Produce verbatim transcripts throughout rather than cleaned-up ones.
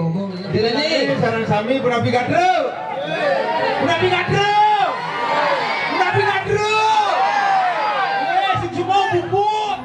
Dene sareng sami punapi gatra? Punapi gatra? Punapi gatra? Eh, sing semua pupuk.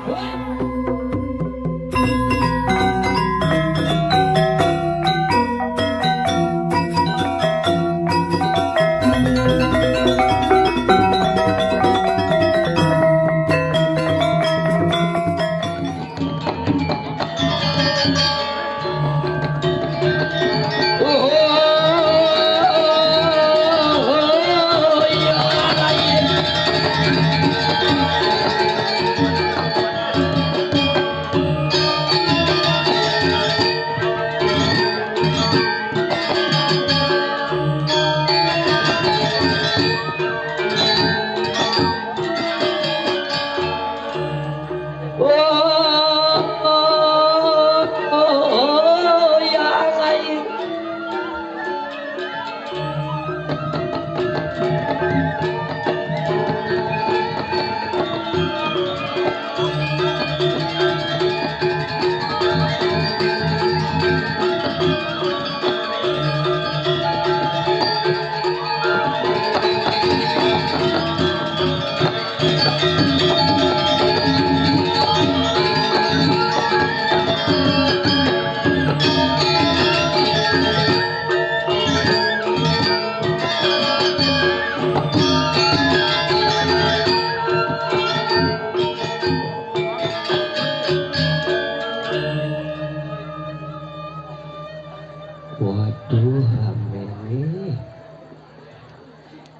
Waduh, rame nih.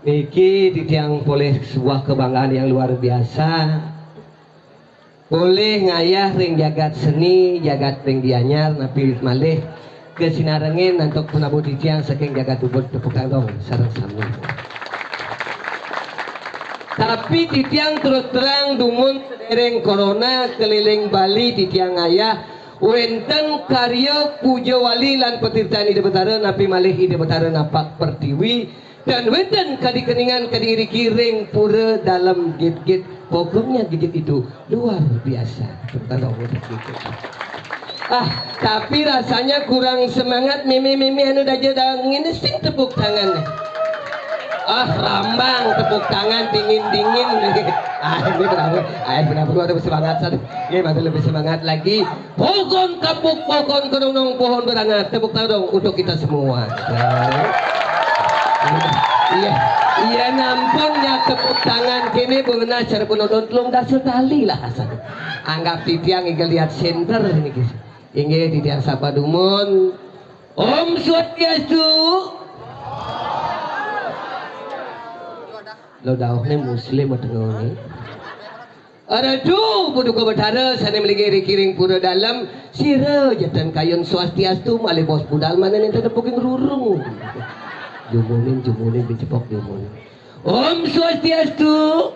Niki titiang polih sebuah kebanggaan yang luar biasa. Polih ngayah ring jagat seni, jagat ring Gianyar, napi malih kasinarengin antuk penabuh titiang saking jagat Ubud, tepuk tangan dong, sareng sami. Tapi titiang terus terang dumun sedereng corona keliling Bali titiang ngayah wenten karya puja wali lan patirtan Ida Betara napi malih Ida Betara napak pertiwi, dan wenten kadi keningan kadi iriki ring pura dalem Gitgit. Pokoknya Gitgit itu luar biasa. Tepuk tangan untuk Gitgit. Ah, tapi rasanya kurang semangat mimi-mimi anu daja dangin sing tepuk tangan. Ah, rambang tepuk tangan dingin-dingin. Ah, ini kenapa? Ah, kenapa gua ada semangat satu? Ini masih lebih semangat lagi. Pohon kapuk, pohon kedondong, pohon berangat. Tepuk tangan dong untuk kita semua. Nah. Iya, iya, nampun ya tepuk tangan kene mengenai cara penonton telung dasa tali lah asal. Anggap titiang inggih lihat center niki. Inggih titiang sapa dumun. Om Swastiastu. Lo dauhne muslim atau nih? Aduh, Paduka Betara sane mligi ring pura dalem, sira jatan kayun swastiastu malih bos budal mane nenten nepuking rurung. Jumunin, jumunin, dicepok jumunin. Om Swastiastu.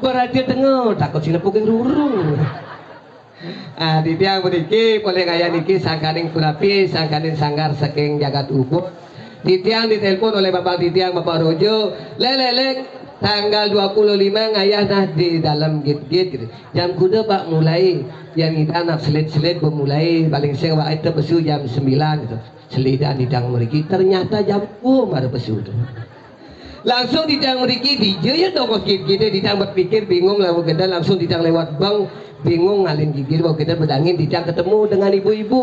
Berarti tengah takut sing nepuking rurung. Ah, titiang puniki polih ngayah niki sangkaning punapi, sangkaning sanggar saking jagat Ubud. Titiang ditelepon oleh bapak titiang, Bapak Rojo, "Lek, lek, lek, tanggal dua puluh lima ngayah nah di dalam git-git," gitu. "Jam kuda, Pak, mulai?" Yang kita nak selit-selit bermulai, paling sing awak itu besu jam sembilan gitu. Selidan idang mriki, ternyata jam dua mara besu tu. Langsung didang mriki, dija ya dong git-gite, didang berpikir, bingung lah, gede langsung didang lewat bank, bingung ngalin gigir, gede bedangin didang ketemu dengan ibu-ibu.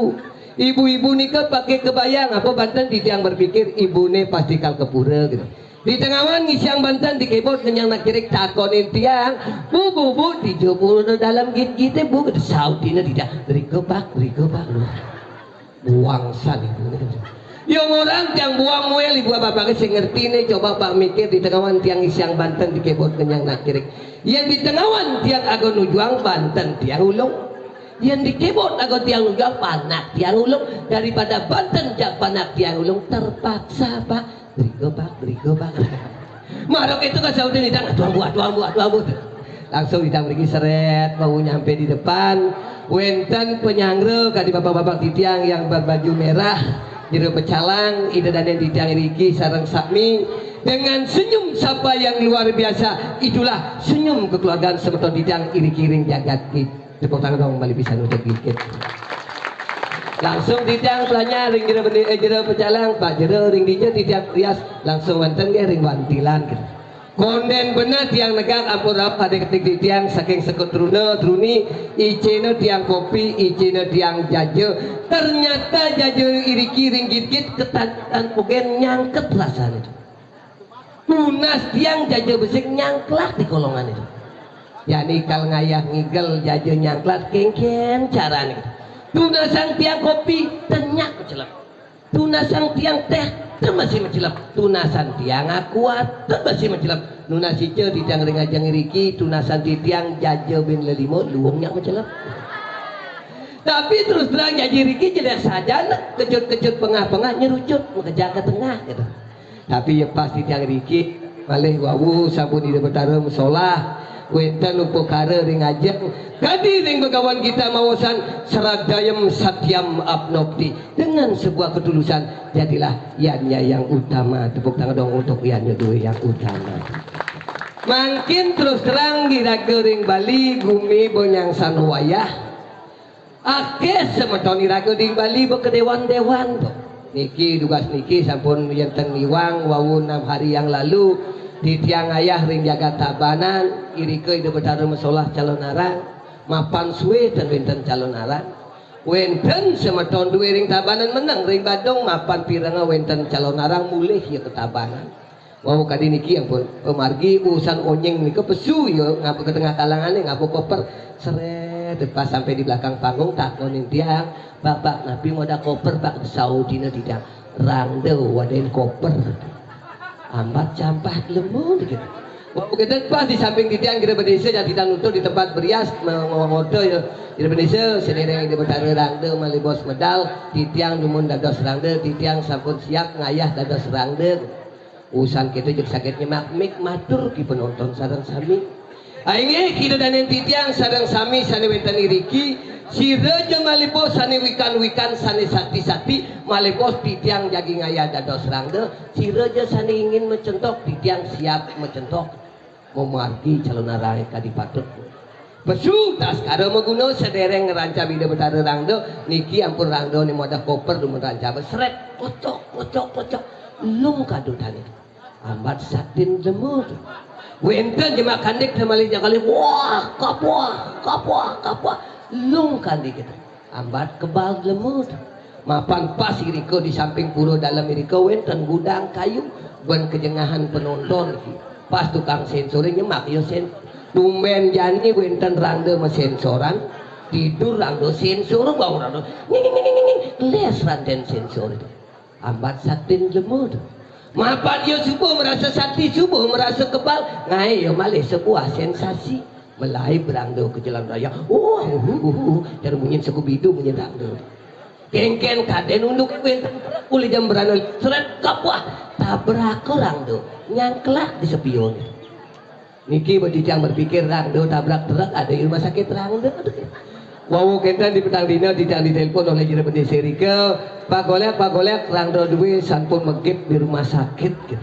Ibu-ibu nika pakai kebaya, apa banten didang berpikir, ibune pasti kal ke pura gitu. Di tengawan ngisiang banten dikebot kenyang nak kirik takonin tiang, "Bu, bu, bu, dija pura dalam git-gite, Bu?" Sautine didang, "Riga, Pak, riga, Pak." Buang san ibu. Yang orang tiang buang muel ibu bapak sing ngerti nih, coba pak mikir di tengawan tiang isiang banten dikebot kenyang nak kirik. Yang di tengawan tiang agon nujuang banten tiang ulung. Yang dikebot agon tiang nujuang panak tiang ulung, daripada banten jak panak tiang ulung terpaksa pak. Berigo pak, berigo pak. Marok itu kasautin idang, "Aduh ambu, aduh ambu, aduh ambu." Langsung idang mriki seret, mau nyampe di depan. Wenten penyanggra kadi bapak-bapak titiang yang berbaju merah, jero pecalang, ida danen titiang iriki sareng sami dengan senyum sapa yang luar biasa. Itulah senyum kekeluargaan semeton titiang iriki ring jagat. Tepuk tangan dong, balik pisan untuk dikit. Langsung titiang tanya ring jero bendi, eh, jero pecalang, Pak Jero ring dija titiang rias, langsung wénten nggih ring wantilan gitu. Kondén bener tiang negak ampun rauh kadék titiang saking sekut truna truni, icéna tiang kopi, icéna tiang jaja. Ternyata jaja iriki ring gitgit ketagihan pogén nyangkep rasané. Tunas tiang jaja besik nyangklat di kolongan itu. Yani kal ngayah ngigel jaja nyangklat kéngkén carané. Tunasang tiang kopi, tenyak macelep. Tunasang tiang téh, teu masih macelep. Tunasan tiang aqua, teu masih macelep. Nunas ica titiang ring ajeng iriki, tunasan titiang jaja bin lelima, luung nyak macelep. Tapi terus terang jaja iriki jelék sajan, kecut-kecut pengah-pengah nyerucut, makejang ka tengah gitu. Tapi ya pas titiang riki, malih wau sampun Ida Betara masolah, wénten upakara ring ajeng, kadi ring Begawan Gita maosang sradayam satyam apnopti, dengan sebuah ketulusan, jadilah yannya yang utama. Tepuk tangan dong untuk yannya dua yang utama. Mangkin terus terang iraga ring Bali gumi banyaksan wayah. Akéh semeton iraga di Bali ba ka déwan-déwan to. Niki dugas niki sampun wénten ngiwang wau enam hari yang lalu, titiang ngayah ring jagat Tabanan, irika Ida Betara masolah Calonarang, mapan sué ten wénten Calonarang. Wénten semeton dué ring Tabanan meneng ring Badung, mapan pirenga wénten Calonarang mulih ya ka Tabanan. Wau kadi niki ampun, pamargi urusan onyeng nika pesu ya, ngapa ka tengah kalangané, ngapa koper. Seret, pas sampai di belakang panggung, takonin tiang, "Bapak, napi modal koper, Pak?" Saudina titiang, "Rangda wadahin koper." Ambat campah lemu gitu. Wau kita pas di samping titiang, kita berdesa, yang kita nutur di tempat berias, mengoto ya. Kita berdesa, sendiri di Betara Rangda, malih bos medal, titiang dumun dados Rangda, titiang sampun siap ngayah dados Rangda. Usan kéto jeg saget nyemak mik, matur ki penonton sareng sami. Ah, inggih, Ida Dané titiang sareng sami sané wénten iriki, sira ja malih bos sané wikan-wikan, sané sakti-sakti, malih bos titiang jagi ngayah dados Rangda, sira ja sané ingin macentok, titiang siap macentok. Mamargi Calonarang kadi patut. Pesu taskara maguna sadéréng ngrancab Ida Betara Rangda, niki ampun Rangda né modal koper dumun rancab. Sret, kocok, kocok, kocok. Lung kadu tani. Ambat saktin lemu to. Wénten jemak kandik té malih nyak kalih, wah, kapuah, kapuah, kapuah. Lung kandik to. Ambat kebal lemu to. Mapan pas irika di samping pura dalem irika wénten gudang kayu, ban kejengahan penonton. Pas tukang sénsoré nyemak ya sén-, tumbén jani wénten Rangda masénsoran, tidur Rangda sénsor, bangun Rangda. Nying, nying, nying, nying, nying. Les ranten sénsor to. Ambat saktin lemu to. Mapan ya suba marasa sakti, suba marasa kebal, ngaé ya malih sebuah sensasi. Malaib Rangda ka jalan raya. Uh, uh, uh, uh, uh. Cara munyin Skubidu munyin Rangda. Kéngkén kadén unduk wénten ulih jam brana sret kapuah. Tabrak Rangda. Nyangklak di spion. Niki ba titiang berpikir Rangda tabrak truk ada di rumah sakit Rangda. Wau kénten di petang dina titiang ditelepon oleh Jero Bendésa irika, "Pak Golék, Pak Golék, Rangda dué sampun megip di rumah sakit." Gitu.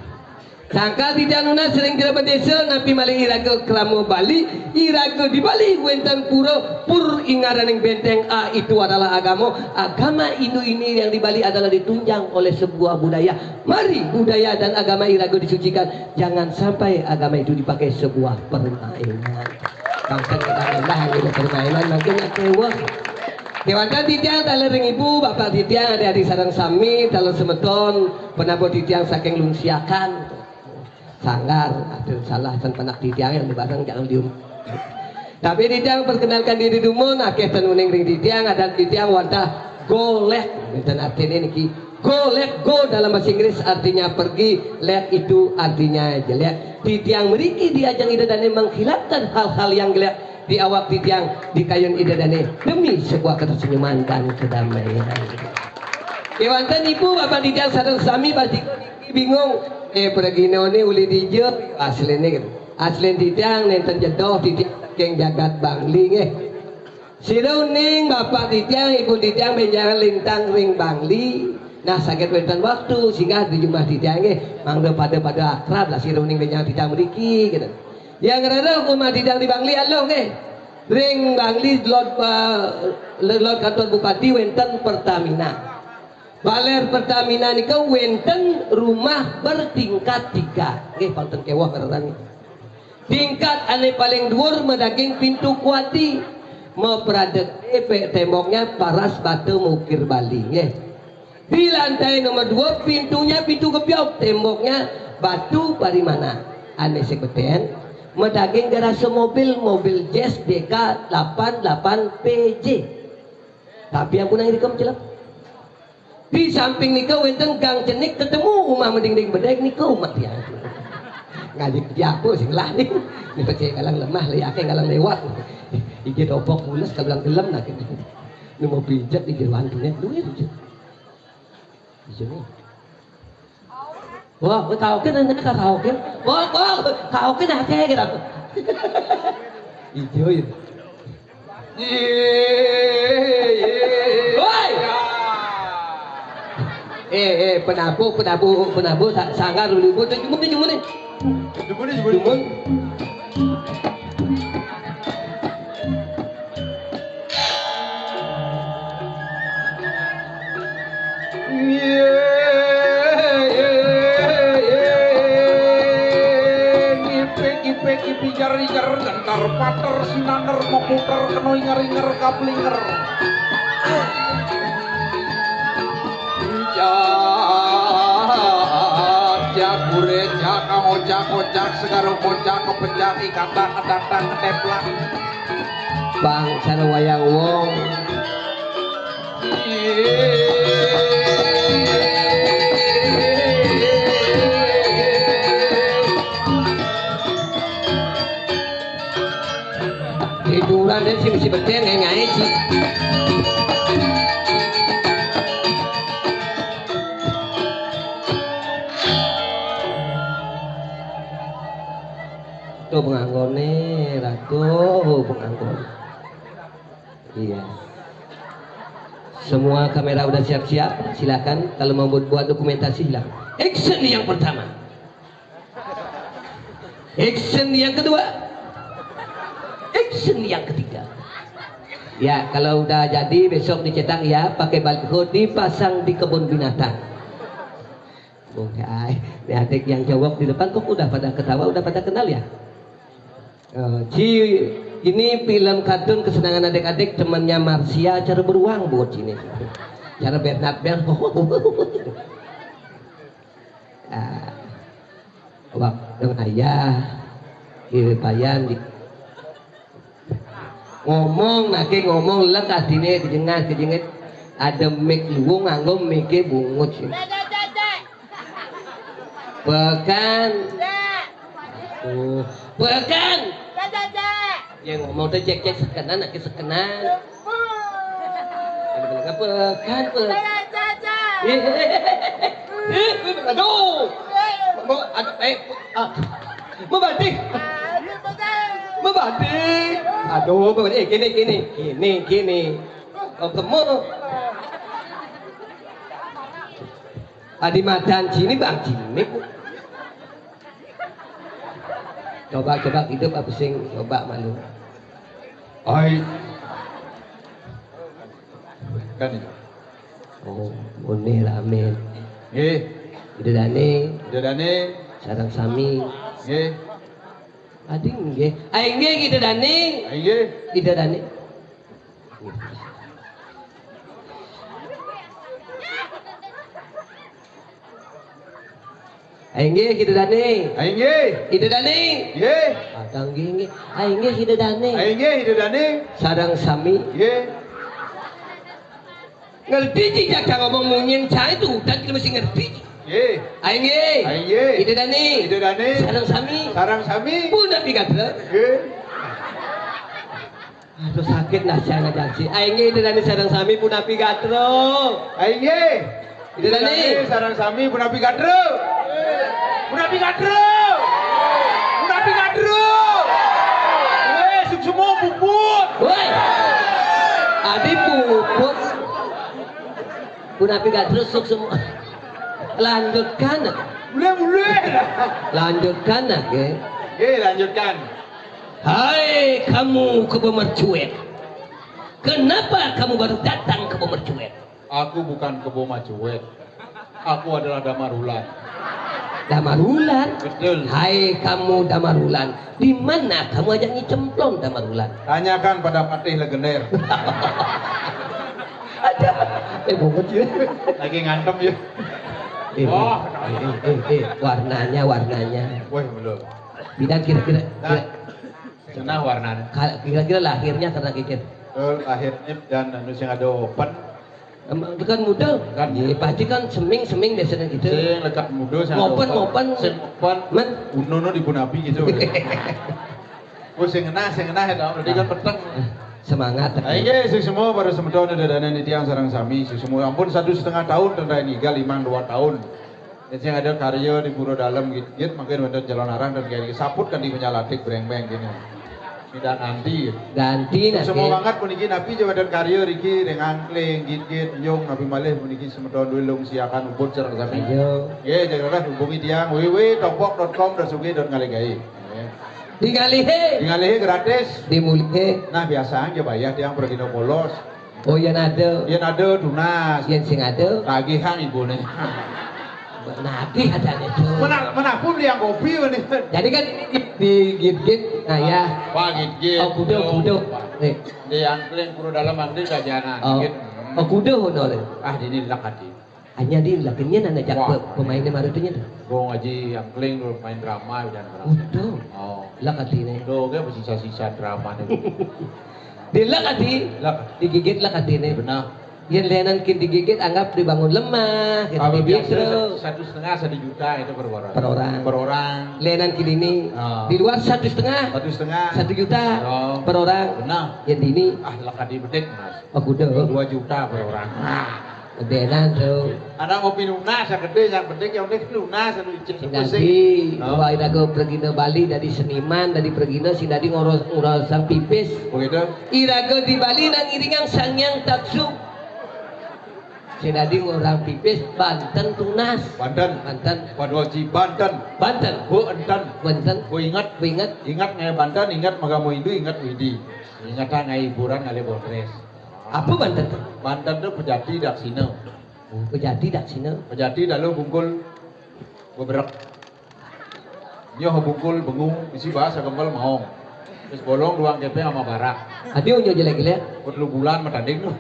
Sangkal titiang nunas ring Jero Bendésa, napi malih iraga krama Bali, iraga di Bali wénten pura, pur ingaraning bénténg, A, itu adalah agama. Agama Hindu ini yang di Bali adalah ditunjang oleh sebuah budaya. Mari budaya dan agama iraga disucikan. Jangan sampai agama itu dipakai sebuah permainan. Bangsa kita rendah hanya permainan, makin kecewa. Kéwanten titiang taler ring ibu, bapak titiang, adik-adik sareng sami, taler semeton, penabuh titiang saking Lungsiakan. Sanggar, aduh, salah, ten penak titiang yang bareng jangan dium. Tapi titiang perkenalkan diri dumun, akéh ten uning ring titiang, adat titiang wantah golék. Wénten artiné niki. Golék, go dalam bahasa Inggris artinya pergi, lék itu artinya jelék. Titiang mriki di ajeng Ida Dané menghilangkan hal-hal yang jelék di awak titiang, di kayun Ida Dané demi sebuah ketersenyuman dan kedamaian. Kéwanten ibu bapak titiang sareng sami pasti bingung, "Eh, praginané uli dija?" Asliné gitu. Aslin titiang nénten jedoh, titiang saking jagat Bangli nggih. Sira uning bapak titiang, ibu titiang bénjangan lintang ring Bangli. Nah, saget wénten waktu singgah di jumah titiang nggih, mangda pada-pada akrab lah sira uning bénjangan titiang mriki gitu. Yang ngrereh umah titiang di Bangli aluh nggih. Ring Bangli lot, eh, lot kantor bupati wénten Pertamina. Baler Pertamina nika wénten rumah bertingkat tiga. Nggih, wonten kéweh ngaran. Tingkat ané paling dhuwur madaging pintu kuati. Mapradek, eh, pe-, temboknya paras bata maukir Bali, nggih. Di lantai nomor dua, pintunya pintu gebyog, temboknya batu parimana. Ané sing beten, madaging garase mobil, mobil Jazz D K delapan delapan P J. Tapi ampun nang rikem celep. Di samping nika wénten gang cenik ketemu umah madingding bedeg nika umah tiang. Ngaji kerja apa sing lah ni? Ni pecah galang lemah, lé aké galang lewat. Iki topok mules kabelang gelem nak. Nemu pijat di jeroan dunia, duit aja. Di sini. Wah, kowe karaoke nang karaoke. Wah, wah, karaoke nang akeh kira. Ijo ya. Woi. Eh, eh, penabuh, penabuh, penabuh, sa-, sanggar dulu. Ibu, jumun, jumun, jumun. Jumun, jumun. Jumun. Ngipik-ngipik, ipijar-ijar, gentar pater, sinaner, memuter, kena inger-inger, kaplinger. Jak, jak, gurih, jak, ngocak, ngocak, segaro ngocak, kepejak, ikata, kedatak, keteplak. Bangsa wayang wong. Hiburan deh sih mesti beten ngaji. Tuh penganggone, ratu penganggone. Iya. Semua kamera udah siap-siap, silakan. Kalau mau buat, buat dokumentasi, silakan. Action yang pertama. Action yang kedua. Action yang ketiga. Ya, kalau udah jadi besok dicetak ya, pakai baliho dipasang di kebun binatang. Oke, ay, ini adik yang jawab di depan kok udah pada ketawa, udah pada kenal ya? Eh, Ci, ini film kartun kesenangan adik-adik, temannya Marsia, cara beruang buat sini. Cara Bernard Bernard. Ah, waktu ayah, kiripayan di ngomong, nake ngomong lek adine kejengat, kejengat. Ada mic luwung nganggo mic-e bungut sih. Pekan. Oh, pekan. Ya ngomong tuh cek-cek sekenan, nake sekenan. Pekan, pekan. Aduh. Mau, aduh, eh, ah. Mau batik. Mau batik. Aduh, mau batik. Eh, gini, gini. Gini, gini. Oh, gemuk. Adi madan sini, Bang, sini. Coba, coba hidup apa sing coba malu. Oi. Kan itu. Oh, muni rame. Nggih. Ida dane. Ida dane. Sareng sami. Nggih. Adi nggih. Aing nggih Ida dane. Aing nggih. Ida dane. Aing nggih Ida dane. Aing nggih. Ida dane. Nggih. Padang nggih nggih. Aing nggih Ida dane. Aing nggih Ida dane. Sareng sami. Nggih. Ngerti cicak ngomong munyin cai tuh, udah kita mesti ngerti. Nggih. Aing nggih. Aing nggih. Ida dane. Ida dane. Sareng sami. Sareng sami. Pun tapi kata. Nggih. Aduh, sakit nah saya ngajaji. Aing nggih Ida dane sareng sami punapi gatro. Aing nggih. Ida dane. Ida dane sareng sami punapi gatro. Punapi gatro. Punapi gatro. Eh, suksma puput. Woi. Adi puput. Punapi gatro suksma. Lanjutkan. Boleh, boleh. Lanjutkan, oke. Oke, lanjutkan. Hai kamu Kebo Mercuet, kenapa kamu baru datang Kebo Mercuet? Aku bukan Kebo Mercuet, aku adalah Damarulan. Damarulan? Betul. Hai kamu Damarulan, di mana kamu ajak Nyi Cemplon Damarulan? Tanyakan pada Patih Legender. Ada. Eh, bobot ya. Lagi ngantem ya. Eh, oh, eh, eh, eh, eh, warnanya, warnanya. Wah, belum. Bidang kira-kira. Nah, kira-, cenah warnanya. Ka-, kira-kira lahirnya karena kikir. Eh, lahirnya dan anu sing ada open. Emang itu kan muda. Kan. Iya, pasti kan seming-seming biasanya gitu. Sing lekat muda, sing ada open, open. Sing open. Men. Unono di Bunapi gitu. Oh, sing ngenah, sing ngenah ya, berarti kan peteng. Semangat. Ayo, nggih, sing semua para semeton, dedane tiang sareng sami, sing semua ampun satu setengah tahun tentang ini, gal limang dua tahun. Jadi sing ada karya di Pura Dalem gitu, gitu, mungkin wonten calon arang dan kayak saput kan di penyalatik breng-breng gini. Tidak nanti. Ganti nanti. Semua banget puniki napi jawaban karya riki ring angkling, git-git, nyung, napi malih puniki semeton duwe lung siakan ubud sareng sami. Ayo. Nggih, jaga hubungi tiang www topok dot com dan sugih dot ngalih gawe. Nggih. Di ngalihe. Di ngalihe gratis. Di mulihe. Nah, biasa aja bayar tiang pergi no polos. Oh, yen ada. Yen ada tunas. Yen sing ada. Tagihan ibune. Nagih adane, Cuk. Mena-, menaku beli yang kopi, meni. Jadi kan ini di git-git, nah ya. Wah, git-git. Oh, kuda, kuda. Eh. Di angkling Pura Dalem angkling kajanan. Oh. Git. Oh, kuda ngono lho. Ah, dini lek ati. Hanya di lek nyen ana jak. Wah, pe-, pemainnya maru tuh nyen. Wong Haji angkling lho main drama dan drama. Kuda. Oh. Lek atine. Lho, kayak sisa-sisa drama nih. Di lek ati. Lek. Digigit lek atine. Benar. Yen lenan kin digigit, anggap dibangun lemah, gitu. Kalau biasa satu, satu setengah, satu juta itu per orang. Per orang. Per orang. Lenan kin ini, oh, di luar satu setengah. Satu setengah. Satu juta. Oh. Per orang. Benar. Yen dini. Ah, lek ati bedik, Mas. Oh, kuda. Dua juta per orang. Ah. Gedenan tuh. Ada ngopi lunas, ya gede, yang penting yang penting lunas, anu icip. Sing pusing. Dadi, oh, wah, iraga pragina Bali, dadi seniman, dadi pragina, sing dadi ngoros-, ngurosang pipis. Begitu. Iraga di Bali nang iringang Sang Hyang Taksu. Sing dadi ngorang pipis, banten tunas. Banten. Banten. Waduh, Haji, banten. Banten. Bu enten. Bu enten. Bu inget. Bu inget. Inget ngae banten, inget magamo Hindu, inget Widi. Inget ngae hiburan ngalih botres. Apa banten tuh? Banten tuh pejati daksina. Oh, pejati daksina. Pejati dalu bungkul beberek. Nyoh bungkul bengu, isi bahasa kempel maong. Terus bolong duang kepeng sama barak. Adi unyu jelek-jelek. Perlu bulan matanding tuh.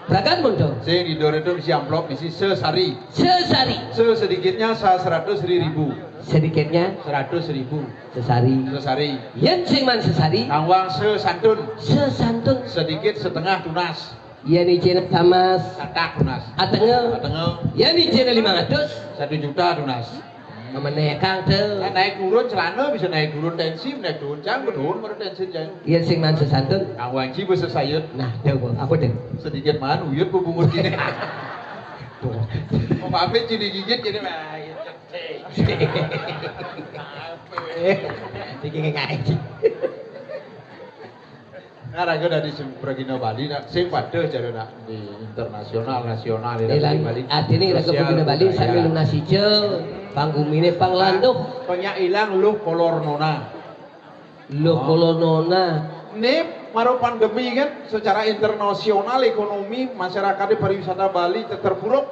Prakan mun to. Sing di dor itu isi amplop, isi sesari. Sesari. Se sedikitnya sa seratus ri ribu. Sedikitnya? Seratus ribu. Sesari. Sesari. Yen sing man sesari. Tangwang sesantun. Sesantun. Sedikit setengah tunas. Yen icene samas. Satak tunas. Atenge. Atenge. Yen icene lima ratus. Satu juta tunas. Meneh, Kang, tuh. Nah, naik turun celana bisa naik turun tensi, naik turun jang, turun baru tensi jang. Yen sing man sesantun. Kang Wangji bisa sayut. Nah, tuh, Bu. Apa tuh? Sedikit man, uyut bubungut ini. Tuh. Mau pamit jadi gigit jadi, wah, iya, cetek. Eh, iki ngaji. Nah, raga dari sem-, Pragina Bali, nak sing padha jare nak di internasional, nasional, ya, Bali. Artine raga Pragina Bali sambil lunas ijo, panggumine panglanduh. Penyak ilang luh kolor nona. Luh kolor nona. Ini baru pandemi kan, secara internasional ekonomi masyarakat di pariwisata Bali ter-, terpuruk,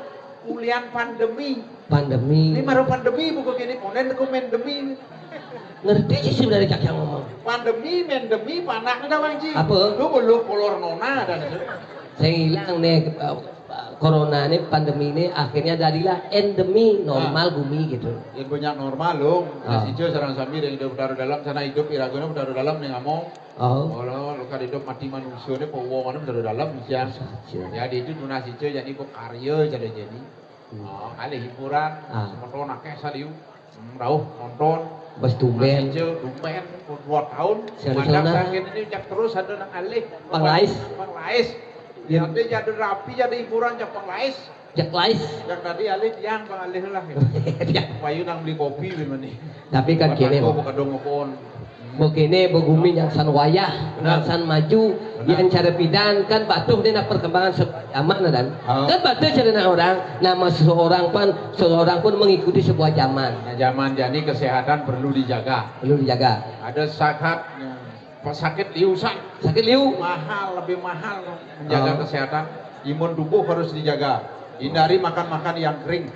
ulian pandemi. Pandemi. Ini baru pandemi, bukan kene ponen, aku main demi. Ngerti sih sebenarnya cak yang ngomong. Pandemi, main demi, panak nih, Wangji. Apa? Lu belum kolor nona dan itu. Saya hilang nih, eh, corona nih, pandemi nih, akhirnya jadilah endemi, normal bumi gitu. Ya, banyak normal, loh. Ah. Siji sareng sami yang hidup taruh dalam sana, hidup iragana taruh dalam nih ngomong. Oh. Kalau lu kan hidup mati manusia nih, pewongan taruh dalam, ya. Ya, di itu tunas ijo, jadi kok karya jadi, jadi. Hmm. Oh, kali hiburan, ah, semeton akeh saliu. Hmm, rauh nonton. Wes tumben. Masih tumben, dua tahun. Selalu madang sana. Sakit ini jak terus ada nang alih. Pang Lais. Pang Lais. Ya. Nanti jadi rapi, jadi hiburan, jak Pang Lais. Jak Lais. Jak tadi alih tiang Pang Alih lah. Tiang. Payu nang beli kopi gimana? Tapi kan gini, Pak. Buka dong ngepon. Begini, begumi yang san wayah, benar, yang san maju, benar, yang cara pidan, kan patuh dia nak perkembangan se-, zaman, kan? Oh. Kan patuh cara nak orang, nama seseorang pun, seseorang pun mengikuti sebuah zaman. Nah, zaman jadi kesehatan perlu dijaga. Perlu dijaga. Ada saatnya. Sakit liu, San. Sakit liu. Mahal, lebih mahal menjaga kesehatan. Imun tubuh harus dijaga. Hindari makan-makan yang kering.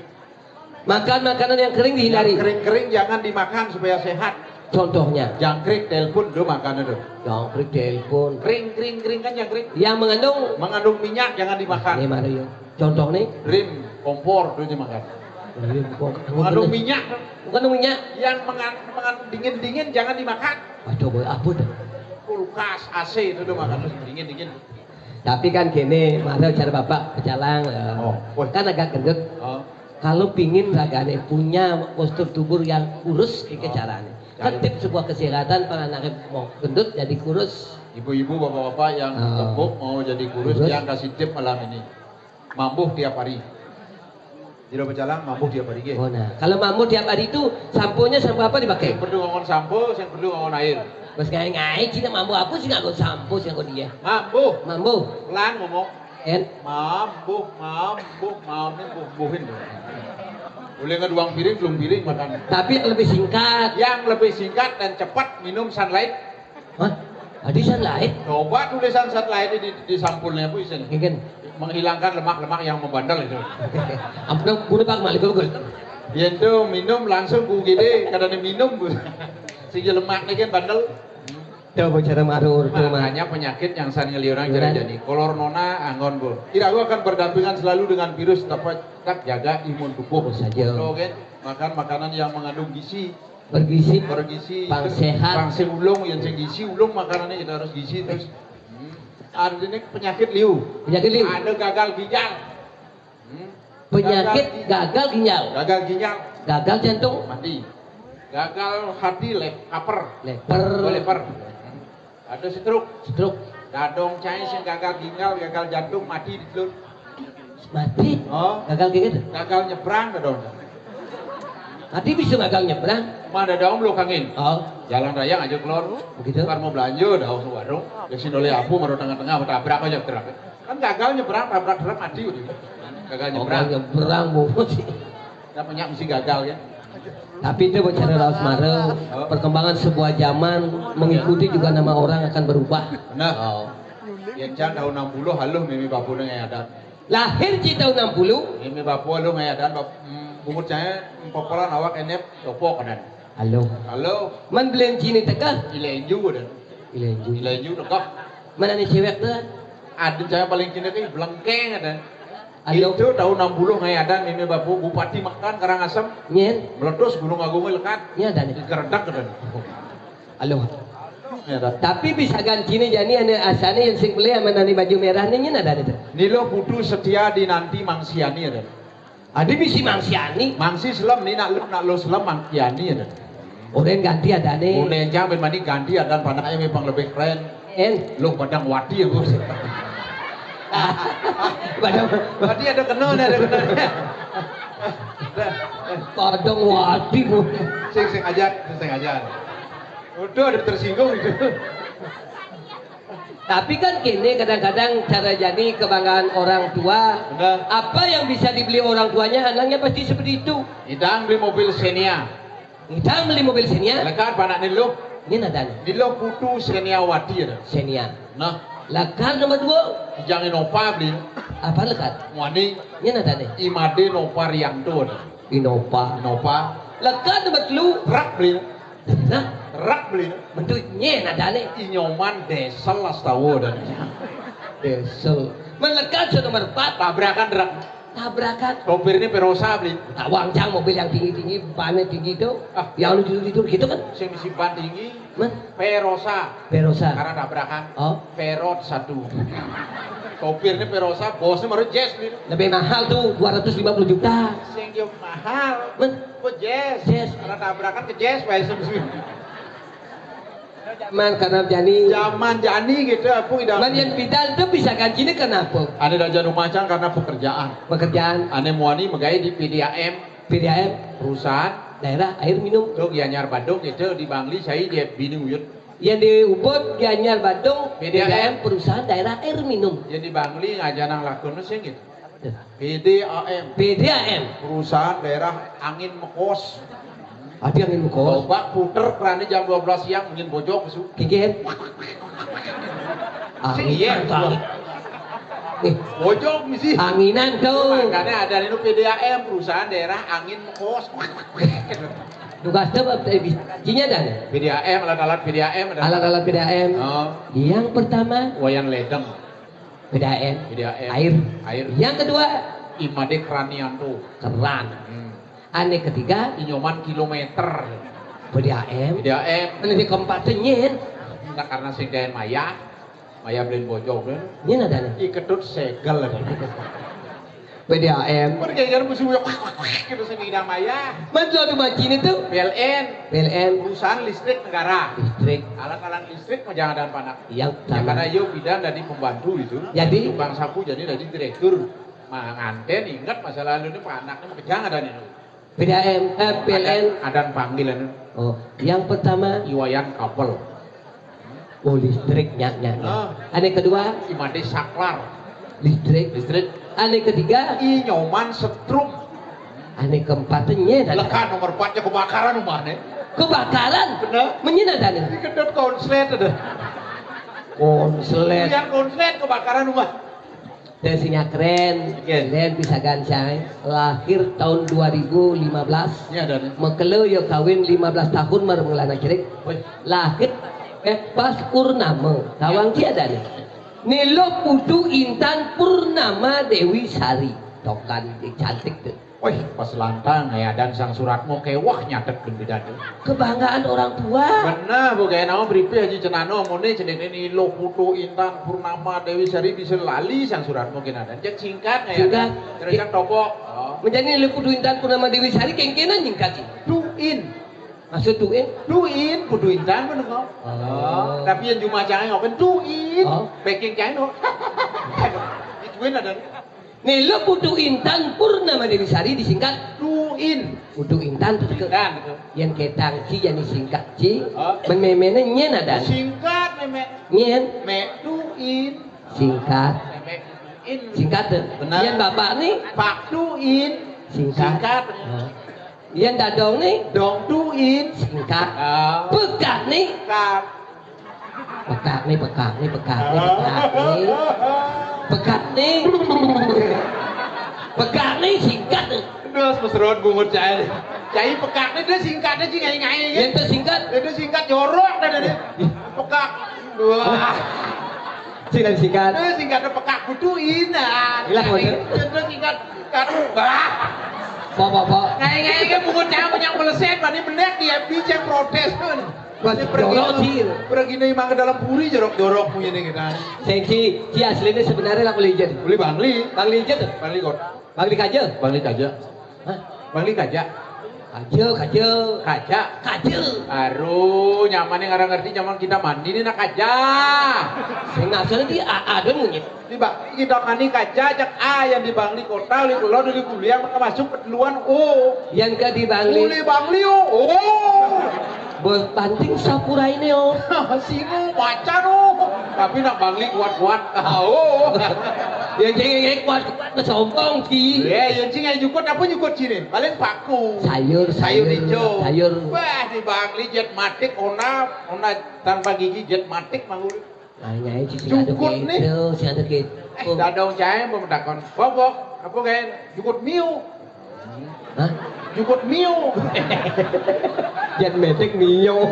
Makan makanan yang kering dihindari. Yang kering-kering jangan dimakan supaya sehat. Contohnya? Jangkrik, telepon, itu makan itu. Jangkrik, telepon. Kering, kering, kering kan jangkrik. Yang mengandung? Mengandung minyak, jangan dimakan. Ini Mario. Contoh nih? Rim, kompor, itu dimakan. Rim, kompor. Mengandung minyak. Mengandung minyak. Yang mengan, mengan, dingin-dingin jangan dimakan. Aduh, boy, apa tuh? Kulkas, A C itu tuh makan dingin-dingin. Tapi kan gini, masa cara bapak pecalang, eh, oh, kan agak gendut. Oh. Kalau pingin ragane punya postur tubuh yang kurus, kayak carane. Kan tip sebuah kesehatan, para anak mau gendut jadi kurus. Ibu-ibu, bapak-bapak yang gemuk mau jadi kurus, kurus, yang kasih tip malam ini. Mambuh tiap hari. Jero pecalang mambuh tiap hari, nggih. Oh, nah. Kalau mambuh tiap hari itu, samponya sampo apa dipakai? Sing perlu ngangon sampo, sing perlu ngangon air. Wis ngae-ngae, cina mambuh apa sih nganggo sampo, sih nganggo dia? Mambuh. Mambuh. Pelan ngomong. En. Mambuh, mambuh, mambuh, mambuhin. Boleh ngeduang piring, belum piring makan. Tapi yang lebih singkat. Yang lebih singkat dan cepat, minum Sunlight. Hah? Adi Sunlight? Coba tulisan Sunlight di, di sampulnya, Bu, isin. Mungkin. Menghilangkan lemak-lemak yang membandel itu. Ampun, guru Pak Malik, guru. Yen tuh minum langsung ku gede, kadang minum, Bu. Sing lemak nih kan bandel. Tuh, Bu, cara marur, tuh, Mak. Makanya penyakit yang san ngeliurang cara jadi. Kolor nona, anggon, Bu. Tidak, aku akan berdampingan selalu dengan virus, tetap, tetap jaga imun tubuh. Saja. Tuh, kan? Makan makanan yang mengandung gizi. Bergizi. Bergizi. Pang sehat. Pang sing ulung, yang sing gizi ulung makanannya kita harus gizi terus. Hmm. Artinya penyakit liu. Penyakit liu. Ada gagal ginjal. Hmm. Penyakit gagal ginjal. Gagal ginjal. Gagal jantung. Mati. Gagal hati, lep, kaper. Leper. Oh, leper. Hmm. Ada stroke. Stroke. Dadong cai sing gagal ginjal, gagal jantung, mati di telun. Mati? Oh. Gagal kayak gitu? Gagal nyebrang, dadong. Mati bisa gagal nyebrang? Mah dadong belum kangin. Oh. Jalan raya aja keluar. Begitu? Kan mau belanja, dah ke warung. Ya sini oleh aku, baru tengah-tengah, tabrak aja truk. Kan gagal nyebrang, tabrak truk, mati udah. Gagal nyebrang. Oh, gagal nyebrang, Bu. Kita punya mesti gagal, ya. Tapi itu bicara raos mare, perkembangan sebuah zaman mengikuti juga nama orang akan berubah. Nah, oh. Yen can tahun enam puluh, haluh mimi bapu nang adan. Lahir di tahun enam puluh. Mimi bapu haluh nang adan, bap-, mm, bungut saya empopolan awak enep, topok adan. Halo. Halo. Man belen cini teka? Ilenju adan. Ilenju. Ilenju teka. Mana nih cewek tuh? Adin saya paling cini ke belengkeng adan. Halo. Itu tahun enam puluh ngai adan ini bapu Bupati Mekan Karangasem. Nyen. Meletus Gunung Agung lekat. Nyen adan. Dikeredak adan. Halo. Ya, adan. Tapi bisa ganti nih jani ane asane yang sing beli sama nani baju merah nih nyen adan itu. Nilo putu setia dinanti mangsiani adan. Adi misi mangsiani. Mangsi selem ni nak lu, nak lu selem mangsiani adan. Orang ganti adane. Orang yang jamin mani ganti adan panaknya memang lebih keren. En. Lu badang wati ya, Bos. Badang. Wati ada kena nih, ada kena. Badang wati, Bu. Sing, sing aja, sing aja. Udah ada tersinggung itu. Tapi kan kini kadang-kadang cara jadi kebanggaan orang tua. Benar. Apa yang bisa dibeli orang tuanya, anaknya pasti seperti itu. Idang beli mobil Xenia. Idang beli mobil Xenia. Lekat panak ni lu. Ini nadanya. Ni lu putu Xenia wati ada. Xenia. Nah. Lekat nomor dua. Jangan Innova beli. Apa lekat? Wani. Ini nadanya. Imade Nova Rianto ada. Innova. Innova. Lekat nomor telu. Truk beli. Nah, rak beli. Bentuknya nadane. Inyoman diesel astawa dan. Diesel. Melekat sudah merpat. Tabrakan rak. Tabrakan. Sopirnya Perosa beli. Tak wancang mobil yang tinggi-tinggi, bannya tinggi itu. Ah. Yang lucu-lucu gitu kan? Sing isi ban tinggi. Man? Perosa. Perosa. Karena tabrakan. Oh. Perot satu. Sopirnya Perosa, bosnya baru Jazz beli. Lebih mahal tuh, dua ratus lima puluh juta. Sing yo mahal. Man? Apa Jazz? Jazz. Karena tabrakan ke Jazz, bae sing. Zaman karena jani. Zaman jani gitu, aku idaman. Man yang bidal itu bisa gajinya kenapa? Ane dah janu macam karena pekerjaan. Pekerjaan. Ane muani megai di P D A M. P D A M. Perusahaan. Daerah air minum. Tuh Gianyar Badung gitu di Bangli saya di bini uyut. Yang di Ubud Gianyar Badung P D A M. P D A M, perusahaan daerah air minum. Yang di Bangli ngajanang lakon sing gitu. P D A M. P D A M. Perusahaan daerah angin mekos. Adi angin mekos. Lobak puter kerane jam dua belas siang, mungkin bojog su. Kikin. Angin Iya, angin. Eh, Bojog misi. Anginan tuh. Makanya ada ini P D A M, perusahaan daerah angin mekos. Tugas tuh eh, bis- cinya ada nih. P D A M, alat-alat P D A M ada. Alat-alat P D A M. Oh, Yang pertama Wayan Ledeng, P D A M. P D A M. Air. Air. Yang kedua Imade Kranianto. Keran. Hmm. Ane ketiga Inyoman kilometer. P D A M. P D A M. Ane di keempat tuh nyen. Nah, karena sing gaen maya, maya beliin bojog kan. Nyen ada nih. Iketut segel lagi. P D A M. Pergi jalan musuh gitu sing ngidang maya. Mas lo tuh bacin itu P L N, P L N perusahaan listrik negara. listrik. Alat-alat listrik mah jangan ada panak. Yang Ya, karena sama. Yo bidan dari pembantu itu. Jadi? Tukang sapu jadi dari direktur. Mah nganten ingat masa lalu ini panaknya mah kejang ada nih. P D A M, eh, P L N. Ada panggilan Oh, yang pertama Iwayan Kapel. oh listrik nyak nyak. Ah. Ane kedua Imade Saklar. Listrik. Listrik. Ane ketiga Inyoman Setrum. Ane keempat tuh nyen ada. Lekan nomor empat-nya kebakaran rumahnya. Kebakaran. Bener. Menyen ada nih. Ini kedot konslet ada. Konslet. Yang konslet kebakaran rumah. Dan sinya keren, Iya. Keren bisa gancang. Lahir tahun dua ribu lima belas. Ini ada nih. Mekelo yo kawin lima belas tahun baru mengelana cerik. Wih, Lahir eh, pas purnama. Tawang ki ada nih. Nilo Putu Intan Purnama Dewi Sari. Tokan cantik tuh. wih, pas lantang ya dan sang suratmu kewah nyatet benda tuh. Kebanggaan orang tua. Benar, bu gaya nama beripi Haji Cenano mone cedek ini lo Putu Intan Purnama Dewi Sari bisa lali sang suratmu kena dan cek singkat ya. Singkat. Terus yang topok. Oh. Menjadi Nilo Putu Intan Purnama Dewi Sari kengkenan nyingkat sih. Duin. Maksud tuin? Duin, Putu Intan kan kau. Oh. Tapi yang cuma jangan ngopen duin. Oh. Packing kain kok. Duin ada. Nilo Putu Intan Purnama Dewi Sari disingkat Duin. Putu Intan tuh ke. Intan itu. Yang ketang ci jadi singkat ci. Oh. Mememene nyen ada. Singkat memek. Nyen Mek duin. Singkat. Memek duin. Singkat tuh. Benar. Yang bapak nih Pak duin. Singkat. Singkat. Nah. Yang dadong nih Dong duin. Singkat. Ah. Pekat nih. Kat. Pekat nih, pekat nih, pekat nih, pekat nih. Pekat nih. Pekat nih singkat nih. Terus mesrot bungut cai. Cai pekak nih dia singkatnya sih ngai-ngai. Yang tersingkat Dia singkat jorok dah dia. Pekak. Wah. singkat singkat. Dia singkatnya pekak butuhin. Nah. Ilah, bodoh. Dia singkat. Kat. Wah. Pok pok pok. Ngai-ngai kan bungut cai punya meleset, bani menek dia bijak protes kan. Mas Dia pergi jorok dulu. Sih. Pergi nih emang ke dalam puri jorok-jorok punya nih kita. Sengki, si aslinya sebenarnya lah Bangli Jen. Boleh Bangli. Bangli Jen tuh. Bangli kot. Bangli Kaja. Bangli kaja. Hah? Bangli kaja. Kaja, Kaja. Kaja. Kaja. Aduh, nyamannya ngarang ngerti zaman kita mandi nih nak kaja. Saya ngasuh lagi A A dong mungkin. Di Bangli kita mandi kaja, jak A yang di Bangli kota, di pulau, di kuliah, maka masuk keduluan O. Yang ke di Bangli. Boleh Bangli O. Oh. Bos banting sapura ini oh. Sino macan oh. Tapi nak Bangli kuat-kuat. Ah, oh. Yang cengeng kuat kuat kesombong ki. Ya, yang cing aja jukut apa jukut sini? Paling paku. Sayur, Sayur sayur, hijau. Sayur. Wah, di Bangli jet matik ona ona tanpa gigi jet matik manguri. Nah, nyai sih sing ada Jukut nih. gitu, sing ada gitu. Eh, dadong cai mau mentakon. Bok, bok, apa kayak jukut miu? Hah? Jukut miu. Jan metik mio.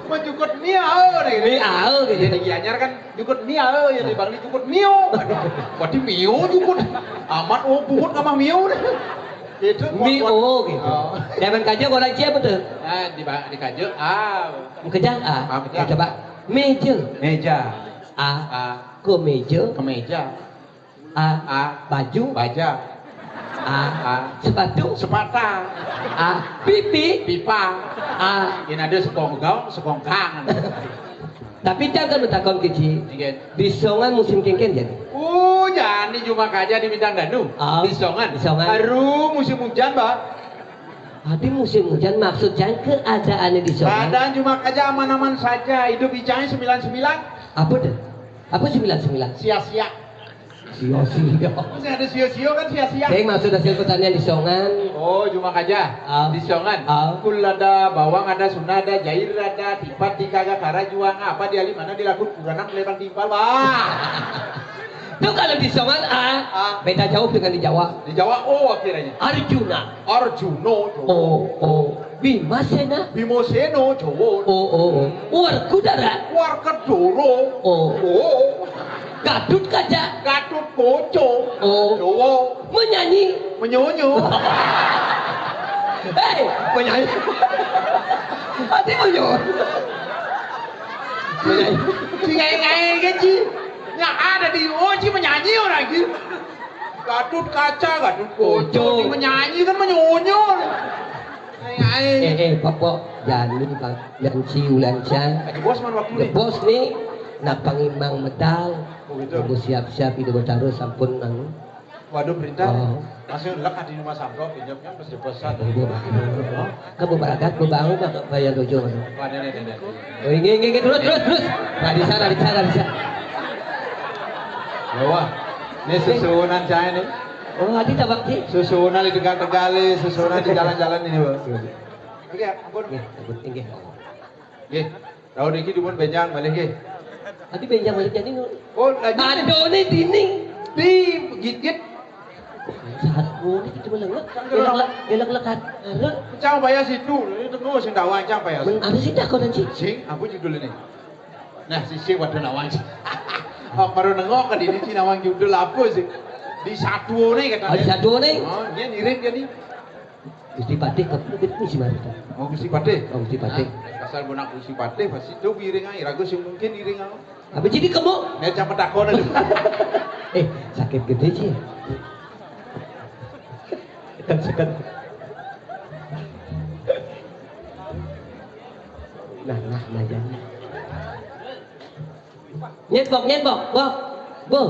Mau jukut miu nih. Ini au gitu. Jadi Gianyar kan jukut miu ya di Bangli jukut miu. Waduh, miu jukut. Amat oh bungut sama miu deh. Itu Mio gitu. Oh. Zaman kaja orang cia betul. Nah, di ba- di kaja ah Kejang ah. Ah, kejang. Coba. Meja. Meja. A. Ah, Kemeja. Kemeja. A. Ah, Baju. Baja. A. Ah. Sepatu. Sepata. A. Pipi. Pipa. A. Ini ada sekongkang, sekongkang. Tapi jangan bertakon kecil. Nggih. Di Songan musim kengken jadi. Uh, jani cuma kaja di Bintang Danu. Ah, Di Songan. Di Songan. Aduh, musim hujan, Mbak. Tadi musim hujan maksud jangan keadaannya di Songan. Keadaan cuma kaja aman-aman saja. Hidup icangnya sembilan sembilan. Apa deh? Apa sembilan sembilan? Sia-sia. Sio-sio. Masih ada sio-sio kan sia-sia. Sing maksud hasil pertanian di Songan. Oh, cuma aja. Ah. Di Songan. Ah. Kul ada, bawang ada, suna ada, jair ada, tipat tiga ada, karajuang apa di alim mana dilakukan kurang kelebang timpal, wah. Tuh kalau di Songan ah, ah, beda jauh dengan di Jawa. Di Jawa oh akhirnya. Arjuna. Arjuno. Oh, oh. Bimasena. Bimoseno Jawa. Oh, oh, oh. War kudara. War kedoro. Oh. Oh. Gatut kaca. Gatut koco. Oh. Jawa. Menyanyi. Menyonyo. Hei, menyanyi. Ati menyonyo. Menyanyi. Sing ngae-ngae kan, Ci. Yang ada di oh, Ci menyanyi orang, Ci. Gatut kaca, Gatut koco. Koco. Ci menyanyi kan menyonyo. Ngae-ngae. Eh, eh, pokok, jangan lupa. Janci ulanca. Aja bos man waktu nih. Bos nih, nak pangimang medal. Oh, gitu. Nunggu siap-siap hidup terus sampun nang. Waduh, perintah. Oh. Masih lek di rumah sampo, pinjamnya pas dipesan. Ibu, Pak. Kamu berangkat, bu bangun, Pak, bayar dojo, Pak. Wah, nenek, nenek. Oh, ini, ini, ini, terus, terus, terus. Radisa, Radisa, Radisa. Ya, wah. Ini susunan saya nih. Oh, adi tabak, Ci? Susunan di Tegal-Tegal, susunan di jalan-jalan ini, Pak. Oke, ampun. Nggih, ampun, inggih. Nggih. Taun iki dipun benjang malih nggih. Adi benjang malih jani, Nur. Oh, lagi. Adone dini. Di gigit. Saat ngono iki cuma lengek. Gelek-gelek, gelek-gelek. Arek. Cang payah situ, ini tengok sing tak wancang payah. Men, ada sih takonan sih. Sing, apa judul ini? Nah, sisi waduh nawang. Oh, baru nengok ke dini sih nawang judul apa sih? Di satuone katanya. Oh, di satuone? Oh, dia ngiring dia nih. Gusti Patih kepedit nih si Marita. Oh, Gusti Patih. Oh, Gusti Patih. Nah, pasal bunak Gusti Patih pasti tuh ngiring aja. Ragu sih mungkin ngiring aja. Apa jadi kamu? Nek cang takon aja. Eh, sakit gede sih. Kan sekat. Nah, nah, nah, jangan. Nyet, Bok, nyet, Bok, Bok. Bok.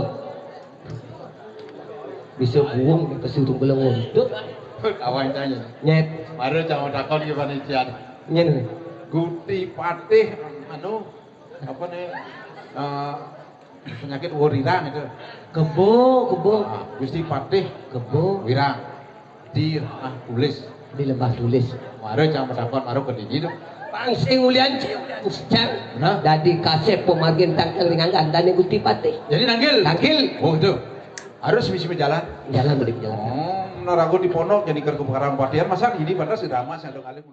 Bisa buang ke situ belum untuk. Kawan tanya. Nyet. Baru cang takon ke panitia. Nyet. Gusti Patih, anu, apa nih? Eh, penyakit wurirang itu. Kebo, kebo. Ah, Gusti Patih. Kebo. Wirang. Di Lembah Tulis. Di Lembah Tulis. Mare cang takon maro ke dini tuh. Pang sing ulian cang. Nah. Dadi kasep pemargin tangkang ringan gandane Gusti Patih. Jadi nanggil. Nanggil. Oh, itu. Harus misi jalan. Jalan beli jalan. Oh, narago di pondok jadi kerja perkara patihan masa ini pada sudah mas satu kali.